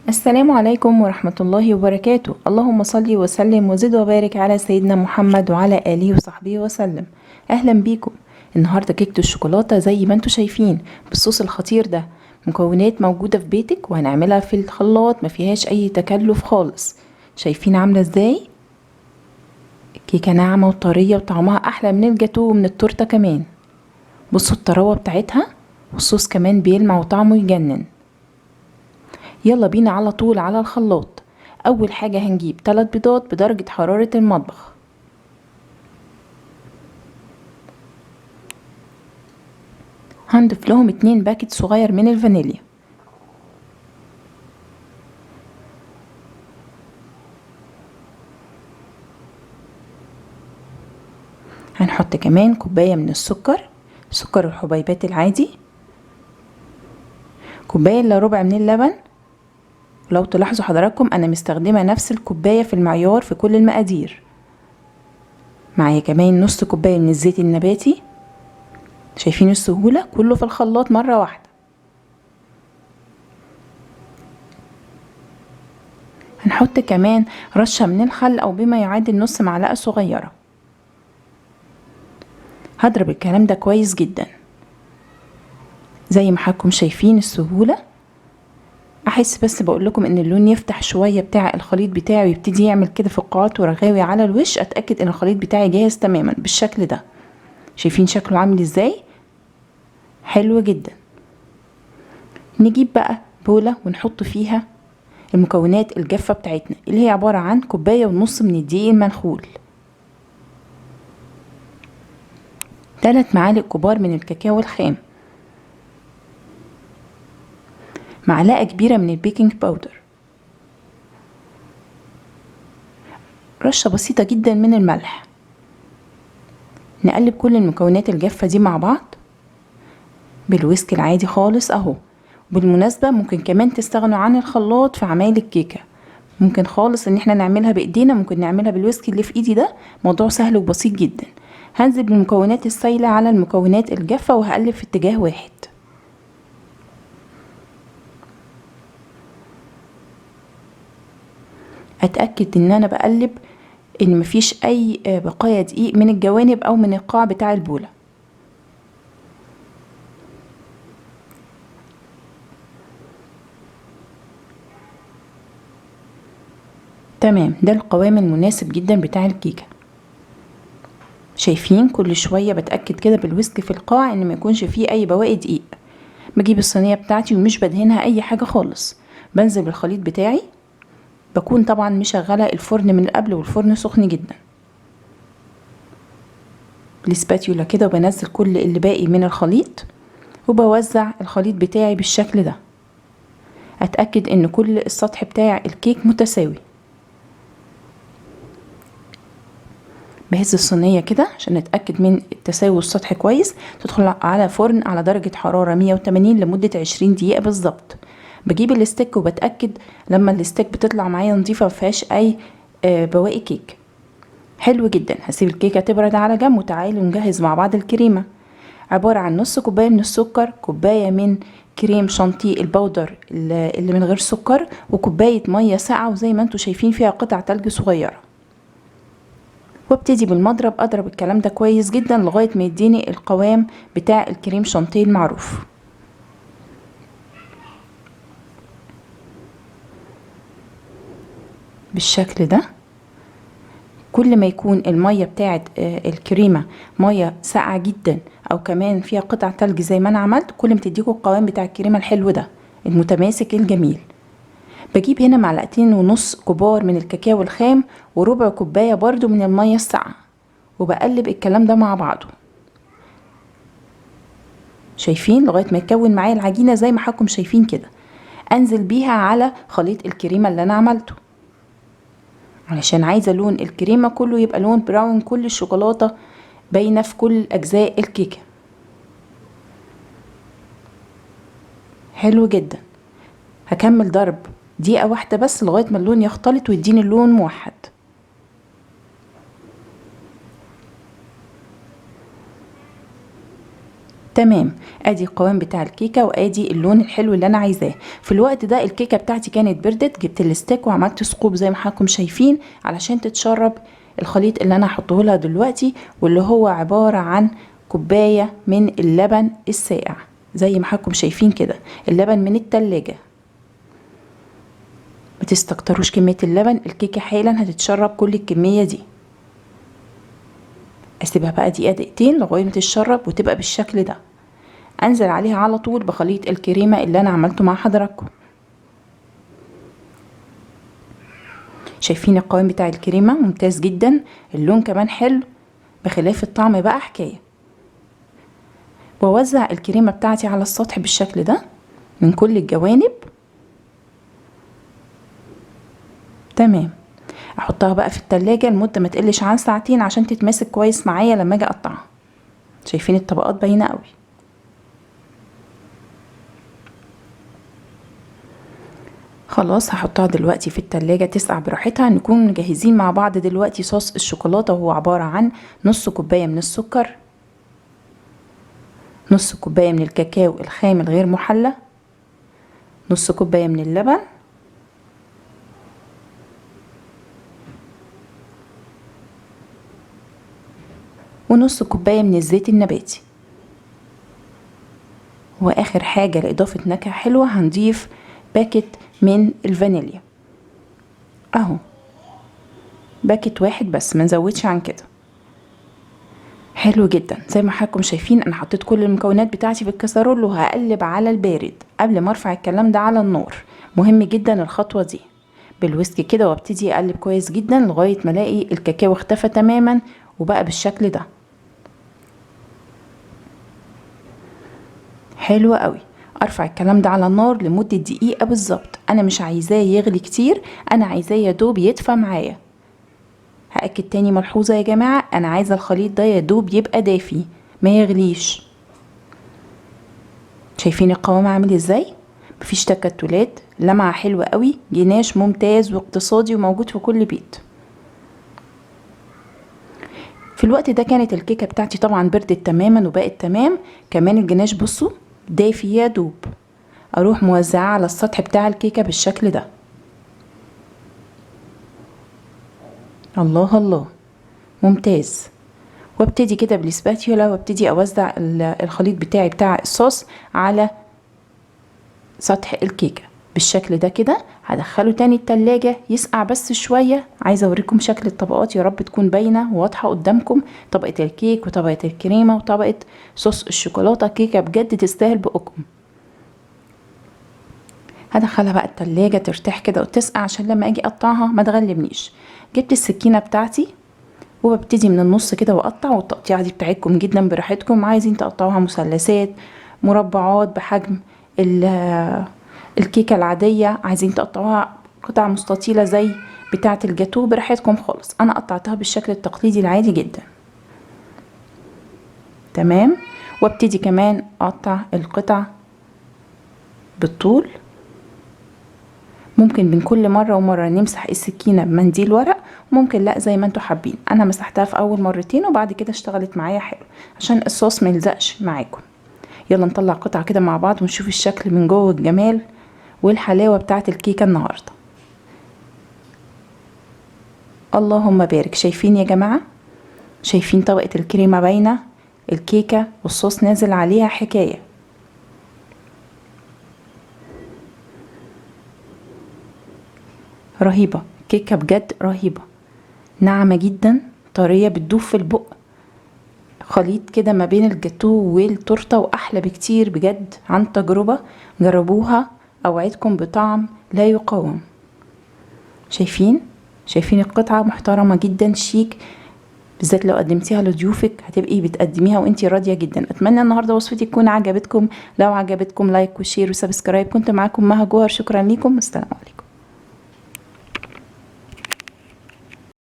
السلام عليكم ورحمة الله وبركاته. اللهم صل وسلم وزد وبارك على سيدنا محمد وعلى آله وصحبه وسلم. أهلا بيكم. النهاردة كيكة الشوكولاتة زي ما انتم شايفين بالصوص الخطير ده، مكونات موجودة في بيتك وهنعملها في الخلاط، ما فيهاش أي تكلف خالص. شايفين عاملة ازاي؟ كيكة ناعمة وطرية وطعمها أحلى من الجاتوه ومن التورتة كمان. بصوا الطراوة بتاعتها، والصوص كمان بيلمع وطعمه يجنن. يلا بينا على طول على الخلاط. أول حاجة هنجيب 3 بيضات بدرجة حرارة المطبخ، هنضيف لهم 2 باكت صغير من الفانيليا، هنحط كمان كوباية من السكر، سكر الحبيبات العادي، كوباية إلا ربع من اللبن. لو تلاحظوا حضراتكم أنا مستخدمة نفس الكوباية في المعيار في كل المقادير. معايا كمان نص كوباية من الزيت النباتي. شايفين السهولة؟ كله في الخلاط مرة واحدة. هنحط كمان رشة من الخل أو بما يعادل نص معلقة صغيرة. هضرب الكلام ده كويس جدا زي ما حضراتكم شايفين السهولة. احس بس بقول لكم ان اللون يفتح شوية بتاع الخليط بتاعي ويبتدي يعمل كده فقاعات ورغاوي على الوش، اتاكد ان الخليط بتاعي جاهز تماما بالشكل ده. شايفين شكله عامل ازاي؟ حلو جدا. نجيب بقى بوله ونحط فيها المكونات الجافه بتاعتنا اللي هي عبارة عن كوباية ونص من الدقيق المنخول، 3 معالق كبار من الكاكاو الخام، معلقة كبيرة من ال baking powder، رشة بسيطة جدا من الملح. نقلب كل المكونات الجافة دي مع بعض بال whisk العادي خالص اهو. بالمناسبة ممكن كمان تستغنوا عن الخلاط في عمايل الكيكة، ممكن خالص ان احنا نعملها بايدينا، ممكن نعملها بال whisk اللي في ايدي ده، موضوع سهل وبسيط جدا. هنزل بالمكونات السايلة على المكونات الجافة وهقلب في اتجاه واحد. اتاكد ان انا بقلب ان مفيش اي بقايا دقيق من الجوانب او من القاع بتاع البوله. تمام، ده القوام المناسب جدا بتاع الكيكه. شايفين كل شوية بتاكد كده بال whisk في القاع ان ما يكونش فيه اي بواقي دقيق. بجيب الصينية بتاعتي ومش بدهنها اي حاجة خالص، بنزل بالخليط بتاعي. بكون طبعا مشغله الفرن من قبل والفرن سخن جدا، بال spatula كده، وبنزل كل اللي باقي من الخليط وبوزع الخليط بتاعي بالشكل ده. اتاكد ان كل السطح بتاع الكيك متساوي. بهز الصينية كده عشان نتاكد من تساوي السطح كويس. تدخل على فرن على درجه حرارة 180 لمدة 20 دقيقة بالظبط. بجيب ال stick وبتاكد لما ال stick بتطلع معايا نظيفة مفيهاش اي بواقي كيك. حلو جدا. هسيب الكيكه تبرد على جنب وتعالوا نجهز مع بعض الكريمة. عبارة عن نص كوباية من السكر، كوباية من كريم شانتيه ال powder اللي من غير سكر، وكوبايه مية ساقعه وزي ما انتم شايفين فيها قطع تلج صغيرة. وابتدي بالمضرب اضرب الكلام ده كويس جدا لغاية ما يديني القوام بتاع الكريم شانتيه المعروف. بالشكل ده. كل ما يكون المية بتاعت الكريمة مية ساقعة جدا او كمان فيها قطع تلج زي ما انا عملت، كل ما تديكوا القوام بتاع الكريمة الحلو ده المتماسك الجميل. بجيب هنا 2.5 معلقة كبار من الكاكاو الخام وربع كوباية برضو من المية الساقعة، وبقلب الكلام ده مع بعضه. شايفين لغاية ما يتكون معايا العجينة زي ما حضراتكم شايفين كده. انزل بيها على خليط الكريمة اللي انا عملته، علشان عايزة لون الكريمة كله يبقى لون براون، كل الشوكولاتة باينة في كل أجزاء الكيكة. حلو جدا. هكمل ضرب دقيقة واحدة بس لغاية ما اللون يختلط ويديني اللون موحد. تمام، ادي القوام بتاع الكيكه وادي اللون الحلو اللي انا عايزاه. في الوقت ده الكيكه بتاعتي كانت بردت، جبت ال stick وعملت ثقوب زي ما حضراتكم شايفين علشان تتشرب الخليط اللي انا هحطه لها دلوقتي، واللي هو عبارة عن كوباية من اللبن الساقع زي ما حضراتكم شايفين كده، اللبن من التلاجة. ما تستكتروش كمية اللبن، الكيكه حالا هتتشرب كل الكمية دي. اسيبها بقى دقيقة دقيقتين لغاية ما تتشرب وتبقى بالشكل ده. انزل عليها على طول بخليط الكريمة اللي انا عملته مع حضراتكم. شايفين القوام بتاع الكريمة ممتاز جدا، اللون كمان حلو، بخلاف الطعم بقى حكاية. بوزع الكريمة بتاعتي على السطح بالشكل ده من كل الجوانب. تمام، احطها بقى في التلاجة لمدة ما تقلش عن ساعتين عشان تتماسك كويس معايا لما اجي اقطعها. شايفين الطبقات باينة قوي. خلاص هحطها دلوقتي في التلاجة تسقع براحتها. نكون مجهزين مع بعض دلوقتي صوص الشوكولاتة، وهو عبارة عن نص كوباية من السكر، نص كوباية من الكاكاو الخام الغير محلى، نص كوباية من اللبن، ونص كوباية من الزيت النباتي. واخر حاجة لإضافة نكهة حلوة هنضيف باكت من الفانيليا اهو، باكت واحد بس، ما نزودش عن كده. حلو جدا. زي ما حضراتكم شايفين انا حطيت كل المكونات بتاعتي في الكسرول، وهقلب على البارد قبل ما ارفع الكلام ده على النار. مهم جدا الخطوة دي. بال whisk كده وابتدي اقلب كويس جدا لغاية ما الاقي الكاكاو اختفى تماما وبقى بالشكل ده. حلو قوي. ارفع الكلام ده على النار لمدة دقيقة بالظبط، انا مش عايزاه يغلي كتير، انا عايزاه يا دوب يدفى معايا. هأكد تاني ملحوظة يا جماعة، انا عايزة الخليط ده يا دوب يبقى دافي ما يغليش. شايفين القوام عامل ازاي؟ مفيش تكتلات، لمعة حلوة قوي، جناش ممتاز واقتصادي وموجود في كل بيت. في الوقت ده كانت الكيكة بتاعتي طبعا بردت تماما وبقت تمام. كمان الجناش بصوا دافي يا دوب. اروح موزعاه على السطح بتاع الكيكة بالشكل ده. الله الله، ممتاز. وابتدي كده بالسباتيولا وابتدي اوزع الخليط بتاعي بتاع الصوص على سطح الكيكة بالشكل ده كده. هدخله تاني التلاجة يسقع بس شوية. عايزة اوريكم شكل الطبقات، يا رب تكون باينة وواضحة قدامكم. طبقة الكيك وطبقة الكريمة وطبقة صوص الشوكولاتة. كيكة بجد تستاهل بقكم. هدخلها بقى التلاجة ترتاح كده وتسقع عشان لما اجي اقطعها ما تغلبنيش. جبت السكينة بتاعتي وببتدي من النص كده واقطع، والتقطيعة دي بتاعتكم جدا براحتكم، عايزين تقطعوها مثلثات، مربعات بحجم الكيكة العادية، عايزين تقطعوها قطع مستطيلة زي بتاعة الجاتو براحتكم خالص. انا قطعتها بالشكل التقليدي العادي جدا. تمام. وابتدي كمان اقطع القطع بالطول. ممكن بين كل مرة ومرة نمسح السكينة بمنديل ورق، ممكن لا، زي ما انتوا حابين. انا مسحتها في اول مرتين وبعد كده اشتغلت معايا حلو عشان الصوص ما يلزقش معاكم. يلا نطلع قطعة كده مع بعض ونشوف الشكل من جوه، الجمال والحلاوة بتاعت الكيكة النهاردة. اللهم بارك. شايفين يا جماعة؟ شايفين طبقة الكريمة باينة، الكيكة والصوص نازل عليها حكاية. رهيبة كيكة بجد، رهيبة، ناعمة جدا، طرية، بتدوب في البق، خليط كده ما بين الجاتو والتورتة، واحلى بكتير بجد عن تجربة. جربوها، اوعدكم بطعم لا يقاوم. شايفين القطعة محترمة جدا، شيك، بالذات لو قدمتيها لضيوفك هتبقي بتقدميها وانتي راضية جدا. اتمنى النهاردة وصفتي تكون عجبتكم. لو عجبتكم like و share و subscribe. كنت معاكم مها جوهر، شكرا لكم والسلام عليكم.